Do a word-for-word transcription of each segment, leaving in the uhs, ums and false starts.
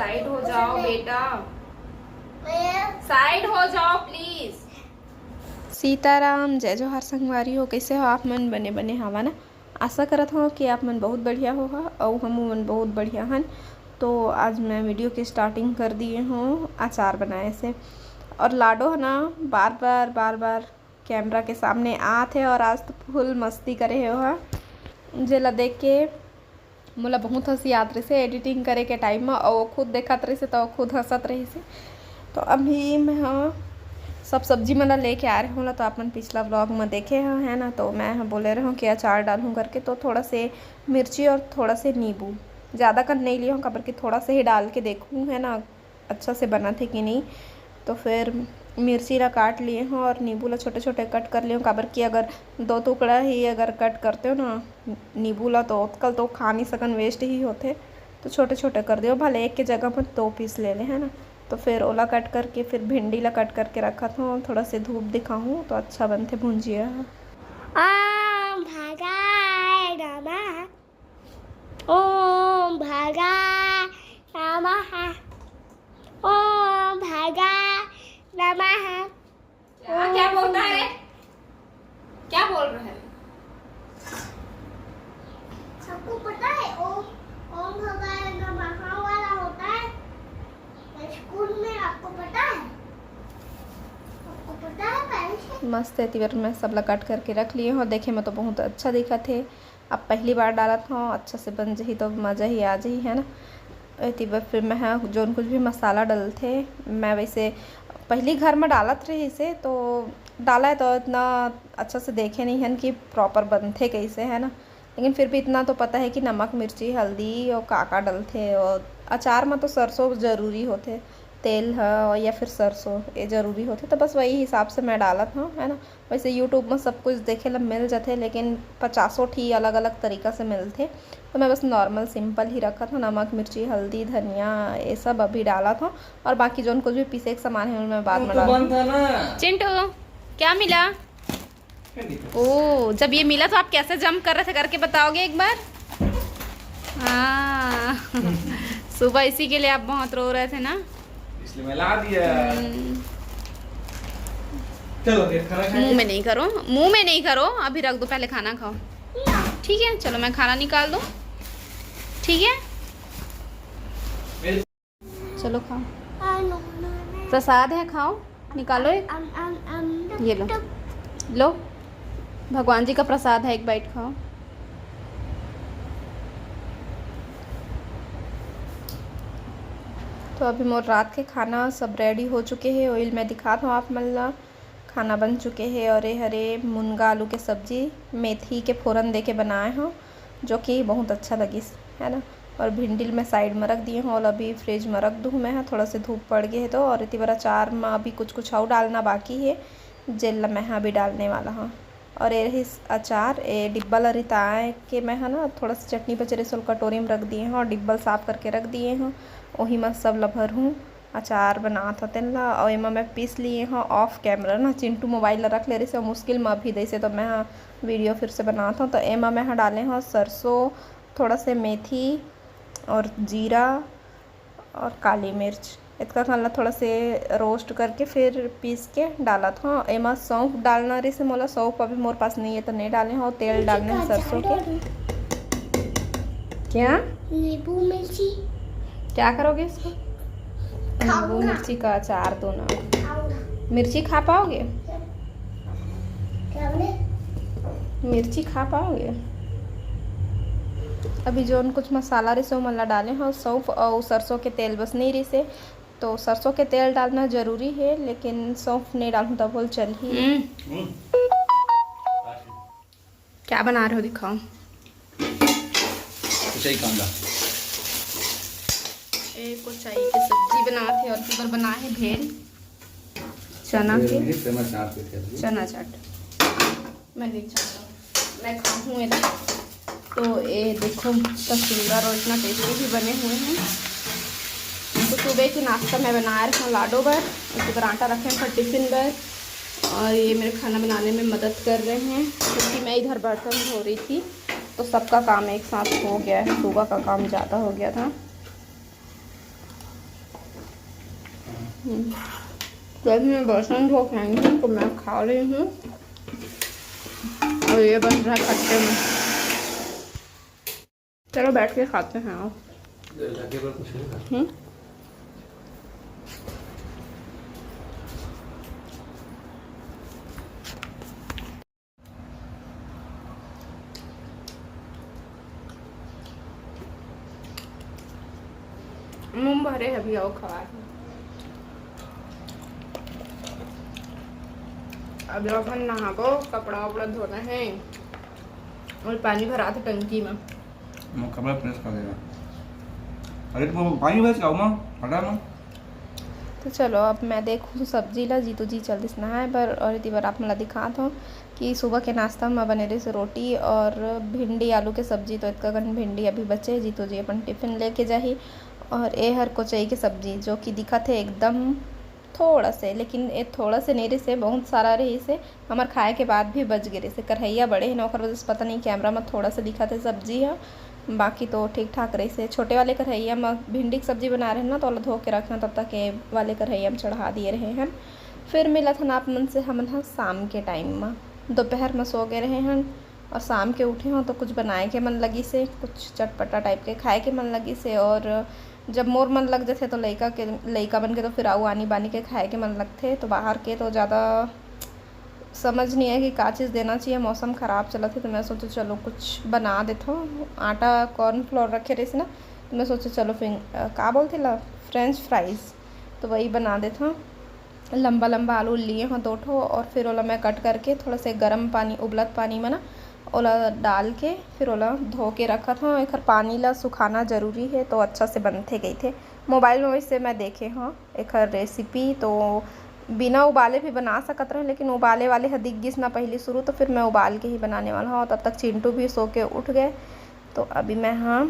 Side हो जाओ बेटा, साइड हो जाओ प्लीज। सीताराम, जय जोहार संगवारी हो, कैसे हो आप मन? बने बने हवा ना? आशा करत हव कि आप मन बहुत बढ़िया हो हा, अउ हम मन बहुत बढ़िया हन। तो आज मैं वीडियो के स्टार्टिंग कर दिए हूँ अचार बनाए से। और लाडो है ना, बार बार बार बार कैमरा के सामने आत हे और आज तो फुल मस्ती करे हे ओहा, जेला देख के मोला बहुत हंसी आत रहिसे एडिटिंग करे के टाइम म। अउ वो खुद देखत रहिसे तो वो खुद हंसत रहिसे। तो अभी मैं ह सब सब्जी मन ला लेके आ रहे हूँ ला, तो आप मन पिछला व्लॉग में देखे हो, है ना? तो मैं ह बोले रहूँ कि अचार डालूँ करके, तो थोड़ा से मिर्ची और थोड़ा से नींबू, ज़्यादा कन नहीं लिए हूँ, काबर कि थोड़ा से ही डाल के देखूँ, है ना, अच्छा से बनत हे कि नहीं। तो फिर मिर्ची ला काट लिए हूँ और नींबू ला छोटे छोटे कट कर लिए हूँ, काबर कि अगर दो टुकड़ा ही अगर कट करते हो ना नींबू ला, तो ओतकल तो खा नहीं सकन, वेस्ट ही होथे। तो छोटे छोटे कर दियो, भले एक के जगह पर दो पीस ले ले, है ना। तो फिर ओला कट करके फिर भिंडी ला कट करके रखत हूँ, थोड़ा से धूप दिखाहूँ तो अच्छा बनथे भुंजिया ह। ओम भगाय नमः। ओम भगाय नमः। ओम भगाय नमः। क्या, क्या बोलता है? क्या बोल रहा है? सबको पता है ओम, ओम भगाय नमः वाला होता है स्कूल में, आपको पता है? आपको पता है पहले से? मस्त है, तिबर मैं सब ला कट करके रख लिए हो। देखे में तो बहुत अच्छा दिखत हे। अब पहली बार डालत हव, अच्छा से बन जही तो मज़ा ही आ जही, है ना। एती बर फिर मैं ह जोन कुछ भी मसाला डलथे, मैं वैसे पहली घर में डालत रहिसे तो डाला है तो इतना अच्छा से देखे नहीं हन कि प्रॉपर बनथे कैसे, है ना। लेकिन फिर भी इतना तो पता है कि नमक, मिर्ची, हल्दी और का का डलथे। और अचार में तो सरसों जरूरी होथे, तेल ह या फिर सरसों, ये जरूरी होथे। तो बस वही हिसाब से मैं डालत हूँ, है ना। वैसे यूट्यूब में सब कुछ देखे ला मिल जाथे, लेकिन पचासों ठी अलग अलग तरीका से मिलथे। तो मैं बस नॉर्मल सिंपल ही रखत हूँ, नमक, मिर्ची, हल्दी, धनिया, ये सब अभी डालत हूँ। और बाकी जोन कुछ भी पीसे के सामान है, मैं बाद में डालत हूँ। चिंटू, क्या मिला? ओ, जब ये मिला तो आप कैसे जंप कर रहे थे, करके बताओगे एक बार? हाँ। सुबह इसी के लिए आप बहुत रो रहे थे ना, इसलिए मैं ला दिया। हम्म। चलो फिर खाना खाएंगे। मुंह में नहीं करो, मुंह में नहीं करो, अभी रख दो, पहले खाना खाओ। ठीक है, चलो मैं खाना निकाल दूँ। ठीक है, चलो खाओ, प्रसाद है, खाओ, निकालो एक। ये लो, लो, भगवान जी का प्रसाद है, एक बाइट खाओ। तो अभी मोर रात के खाना सब रेडी हो चुके हे, ओइल मैं दिखात हूँ आप मन ला। खाना बन चुके हे और ये हरे मुनगा आलू के सब्जी, मेथी के फोरन दे के बनाए हूँ, जो कि बहुत अच्छा लगिस, है ना। और भिंडी ल मैं साइड में रख दिए हूँ और अभी फ्रिज में रख दूँ मैं ह, थोड़ा से धूप पड़ गए है तो। और इति बर अचार में अभी कुछ कुछ अउ डालना बाकी है, जेल ला मैं ह अभी डालने वाला हूँ। और ये रहिस अचार, ये डिब्बा ला रिताए के मैं ह ना थोड़ा सा चटनी बचे रहिस, ओला कटोरी में रख दिए हूँ और डिब्बा ल साफ करके रख दिए हूँ, वही में सब ला भरहूँ। अचार बनात हव तेन ला, अउ एमा मैं पीस लिए हव ऑफ कैमरा ना, चिंटू मोबाइल ला रख ले रहिस, मुश्किल म अभी दइसे, तो मैं ह वीडियो फिर से बनात हव। तो एमा मैं ह डाले हव सरसों, थोड़ा से मेथी और जीरा और काली मिर्च, इतका कन ला थोड़ा से रोस्ट करके फिर पीस के डालत हव। एमा सौंफ डालना रहिसे मोला, सौंफ अभी मोर पास नहीं है तो नहीं डाले हव। तेल डालने हव सरसों के। क्या? नींबू मिर्ची। क्या करोगे इसको? नींबू खाऊंगा। मिर्ची का अचार दो ना। खाऊंगा। मिर्ची खा पाओगे? क्या बोले? मिर्ची खा पाओगे? अभी जोन कुछ मसाला रहिसे ओमन ला डाले हव, सौंफ अउ सरसों के तेल बस नहीं रहिसे, तो सरसों के तेल डालना जरूरी है, लेकिन सौंफ नहीं डालहूँ तब ओल चलही। हम्म। हम्म। क्या बना रहे हो, दिखाओ। कुचई कांदा। ए, कुचई के सब्जी बनात हे और फिर बनाए हे भेल चना भेल के। नहीं, चना चाट के सब्जी। चना चाट। मैं नहीं खाता, मैं खाऊँ ये। तो ये देखो, इतना सुंदर और इतना टेस्टी भी बने हुए हैं। तो सुबह के नाश्ता मैं बनाए रखा लाडो बर, उसके ऊपर आटा रखे हैं टिफिन बर। और ये मेरे खाना बनाने में मदद कर रहे हैं, क्योंकि मैं इधर बर्तन धो रही थी, तो सबका काम एक साथ हो गया है। सुबह का काम ज़्यादा हो गया था। जब मैं बर्तन धो के आई हूँ तो मैं खा रही हूँ और ये बन रहा है खट्टे में। चलो बैठ के खाते हैं। आओ। हम्म। मुंह भरे अभी, आओ खवा। अभी अपन नहाबो, कपड़ा वपड़ा धोना है और पानी भरा था टंकी में। मैं कपड़ा प्रेस कर देगा। अरे तुम पानी भर के आओ माँ, हटा माँ। तो चलो, अब मैं देखूँ सब्जी ला। जीतू जी चल दिस नहाए बर और इति बर आप मन ला दिखात हूँ कि सुबह के नाश्ता में बने रहिस रोटी और भिंडी आलू के सब्जी। तो इतका कन भिंडी अभी बचे, जीतू जी अपन टिफिन लेके जाही। और ए हर कोचई के सब्जी, जो कि दिखत हे एकदम थोड़ा से, लेकिन ए थोड़ा से नहीं रहिस हे, बहुत सारा रहिस हे। हमर खाए के बाद भी बच गे रहिस हे। करहैया बड़े हे ना, ओकर वजह से पता नहीं कैमरा में थोड़ा से दिखत हे सब्जी ह, बाकी तो ठीक ठाक रहिस हे। छोटे वाले करहैया में भिंडी के सब्जी बना रहे ना, तो ओला धो के रखना, तब तक ए वाले करहैया में चढ़ा दिए रहे हन। फिर मिलत हन आप मन से हमन ह शाम के टाइम में, दोपहर में सो गए रहे हन। और शाम के उठे हों तो कुछ बनाए के मन लगिस हे, कुछ चटपटा टाइप के खाए के मन लगिस हे। और जब मोर मन लग जथे तो लइका के, लइका मन के तो फिर अउ आनी बानी के खाए के मन लगथे। तो बाहर के तो ज़्यादा समझ नहीं आए कि का चीज़ देना चाहिए। मौसम ख़राब चलत हे तो मैं सोचो चलो कुछ बना देथों। आटा कॉर्नफ्लोर रखे रहिस ना, तो मैं सोचो चलो फिर, अ, का बोलथे ला, फ्रेंच फ्राइज़, तो वही बना देथों। लंबा लंबा आलू लिए हों दो ठो और फिर ओला मैं कट करके थोड़ा से गर्म पानी, उबलत पानी में ना ओला डाल के फिर ओला धो के रखत हों। एखर पानी ला सुखाना जरूरी हे तो अच्छा से बनथे कहिथे। मोबाइल में वैसे मैं देखे हों एखर रेसिपी, तो बिना उबाले भी बना सकत रहें, लेकिन उबाले वाले ह दिख गिस ना पहली शुरू, तो फिर मैं उबाल के ही बनाने वाला हूँ। तब तक चिंटू भी सो के उठ गए। तो अभी मैं हाँ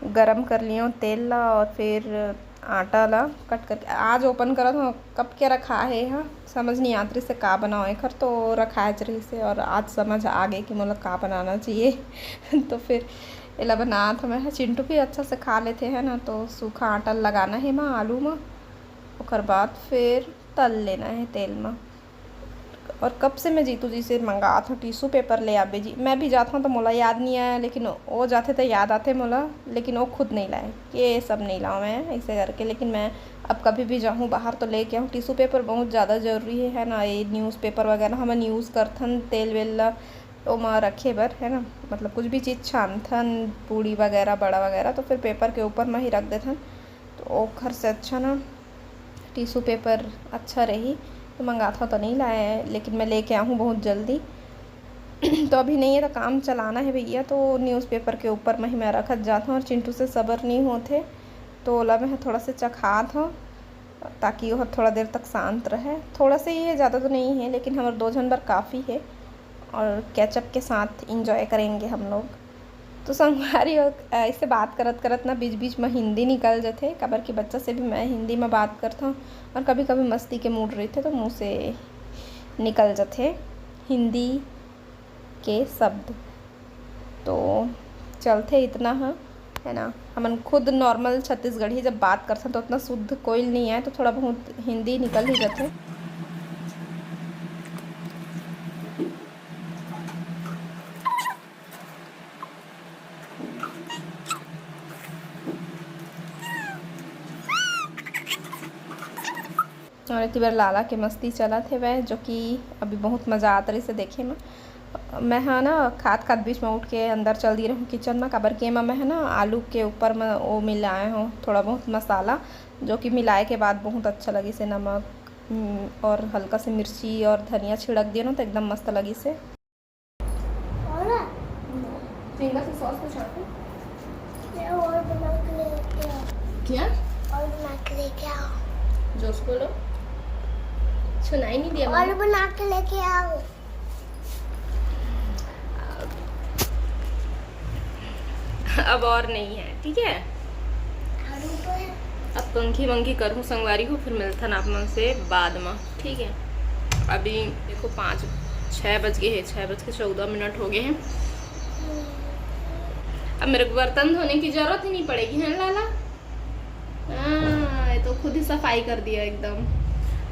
गरम कर लियो तेल ला और फिर आटा ला कट करके आज ओपन करत हूँ। कब के रखा हे, हाँ समझ नहीं आत रहिस हे का बनाओ एखर, तो रखाए रहिस हे और आज समझ आ गए कि मोला का बनाना चाहिए। तो फिर एला बनात हूँ मैं। हाँ, चिंटू भी अच्छा से खा लेथे है ना, तो सूखा आटा लगाना हे माँ आलू में, ओकर बाद फिर तल लेना हे तेल में। और कब से मैं जीतू जी से मंगात हूँ टिश्यू पेपर ले आबे जी। मैं भी जात हूँ तो मोला याद नहीं आया, लेकिन वो जाथे तो याद आथे मोला, लेकिन वो खुद नहीं लाए कि ये सब नहीं लाऊँ मैं ऐसे करके। लेकिन मैं अब कभी भी जाऊँ बाहर तो लेके आऊँ। टिश्यू पेपर बहुत ज़्यादा ज़रूरी है, है ना। ये न्यूज़पेपर वगैरह हमन यूज़ करथन तेल वेल ला ओमा रखे बर, है ना, मतलब कुछ भी चीज़ छानथन, पूड़ी वगैरह, बड़ा वगैरह, तो फिर पेपर के ऊपर में ही रख देथन। तो ओखर से अच्छा ना टिश्यू पेपर अच्छा रही। तो मंगात हूँ तो नहीं लाए, लेकिन मैं लेके आहूँ बहुत जल्दी। तो अभी नहीं है तो काम चलाना है भैया, तो न्यूज़पेपर के ऊपर में ही मैं रखत जात हूँ। और चिंटू से सबर नहीं होत हे, तो ओला मैं थोड़ा से चखात हूँ ताकि वह थोड़ा देर तक शांत रहे। थोड़ा से ही है, ज़्यादा तो नहीं है, लेकिन हमर दो झन बर काफ़ी है और केचप के साथ एंजॉय करेंगे हम लोग। तो संगवारी हो, ऐसे बात करत करत ना बीच बीच में हिंदी निकल जथे, काबर कि बच्चा से भी मैं हिंदी में बात करत हूँ और कभी कभी मस्ती के मूड रहिथे तो मुँह से निकल जथे हिंदी के शब्द। तो चलथे इतना ह, है ना। हमन खुद नॉर्मल छत्तीसगढ़ी जब बात करथन तो उतना शुद्ध कोई नहीं आए, तो थोड़ा बहुत हिंदी निकल ही जाथे। और एती बर लाला के मस्ती चलत हेवय, जो कि अभी बहुत मजा आत रहिस हे देखे म। मैं ह ना खात खात बीच म उठ के अंदर चल दी रहूँ किचन म, काबर के एमा मैं ह ना आलू के ऊपर म वो मिलाए हों थोड़ा बहुत मसाला, जो कि मिलाए के बाद बहुत अच्छा लगिस हे। नमक, हम्म, और हल्का से मिर्ची और धनिया छिड़क दिए ना, तो एकदम मस्त लगिस हे। और फिंगर से सॉस को छांटो। मैं और बना के लेके आओ। क्या? और बना के लेके आओ। जोश बोलो। सुनाई नहीं दिया और मम्मी? बना के लेके आओ। अब और नहीं है, ठीक है? आलू तो है। अब कंघी वंघी करूँ संगवारी हो, फिर मिलथन आप मन से बाद में, ठीक है? अभी देखो पाँच, छः बज गए हैं, छः बज के चौदह मिनट हो गए हैं। अब मेरे को बर्तन धोने की जरूरत ही नहीं पड़ेगी, है ना लाला? हाँ, ये तो खुद ही सफाई कर दिया एकदम।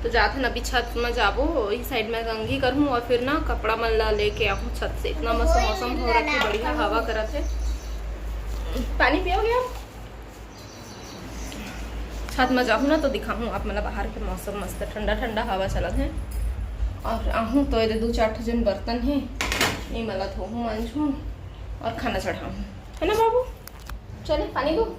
तो जात हन अभी छत में जाबो, वही साइड में कंघी करहूँ और फिर ना कपड़ा मन ला लेके आहूँ छत से। इतना मस्त मौसम हो रखे, बढ़िया हवा करत है। पानी पियोगे आप? छत में जाहूँ ना तो दिखाहूँ आप मन ला बाहर के मौसम, मस्त ठंडा ठंडा हवा चलत है। और आहूँ तो एदे दू चार ठो जन बर्तन है, ये मन ला धोहूँ, मांजहूँ और खाना चढ़ाहूँ, है ना बाबू? चले पानी दो।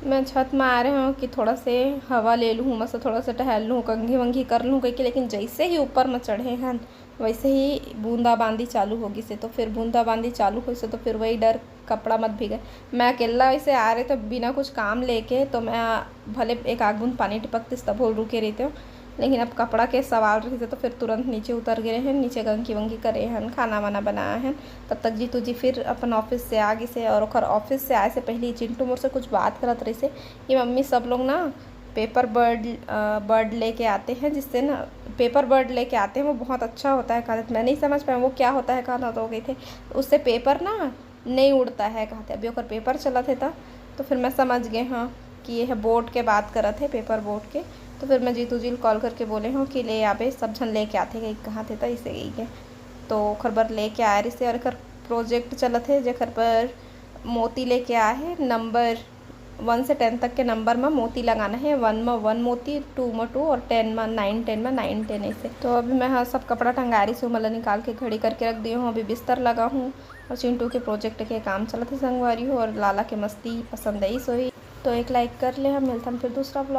मैं छत में आ रहे हूँ कि थोड़ा से हवा ले लूँ, मस्त थोड़ा से टहल लूँ, कंघी वंघी कर लूँ कहिके, लेकिन जैसे ही ऊपर में चढ़े हन वैसे ही बूंदाबांदी चालू हो गिस हे। तो फिर बूंदाबांदी चालू होइस हे तो फिर वही डर, कपड़ा मत भीगे। मैं अकेला ऐसे आ रहे तो बिना कुछ काम लेके तो मैं भले एक आध बूंद पानी टपकतिस तभो रुके रहितेंव, लेकिन अब कपड़ा के सवाल रहिस हे तो फिर तुरंत नीचे उतर गे रहेन, नीचे कंघी वंघी करे हन, खाना वाना बनाए हन। तब तक जीतू जी फिर अपन ऑफिस से आ गिस हे और ओकर ऑफिस से आए से पहले चिंटू मोर से कुछ बात करत रहिस हे कि मम्मी, सब लोग ना पेपर बर्ड, अ, बर्ड लेके आते हैं, जिससे ना पेपर बर्ड लेके आते हैं, वो बहुत अच्छा होता है कहत। मैं नहीं समझ पाया वो क्या होता है कहत, तो वो कहिथे उससे पेपर ना नहीं उड़ता है कहत। अभी ओकर पेपर चलत हे त, तो फिर मैं समझ गए हाँ कि ये है बोट के बात करत हे, पेपर बोट के। तो फिर मैं जीतू जी ल कॉल करके बोले हूँ कि ले आबे, सब झन लेके आथे कहिके कहत हे त, इसे कहिके। तो ओकर बर लेके आए रहिस हे और एकर प्रोजेक्ट चलत हे, जेकर बर मोती लेके आए हे, नंबर वन से टेन तक के नंबर में मोती लगाना है। वन में वन मोती, टू में टू और टेन में नाइन, टेन में नाइन, टेन ऐसे। तो अभी मैं हाँ सब कपड़ा टंगाए रहिस हे, ओमन ला निकाल के घड़ी करके रख दिए हूँ। अभी बिस्तर लगा हूँ और चिंटू के प्रोजेक्ट के काम चलत हे संगवारी हो, और लाला के मस्ती पसंद आई सोई। तो एक लाइक कर ले, हम मिलथन फिर दूसरा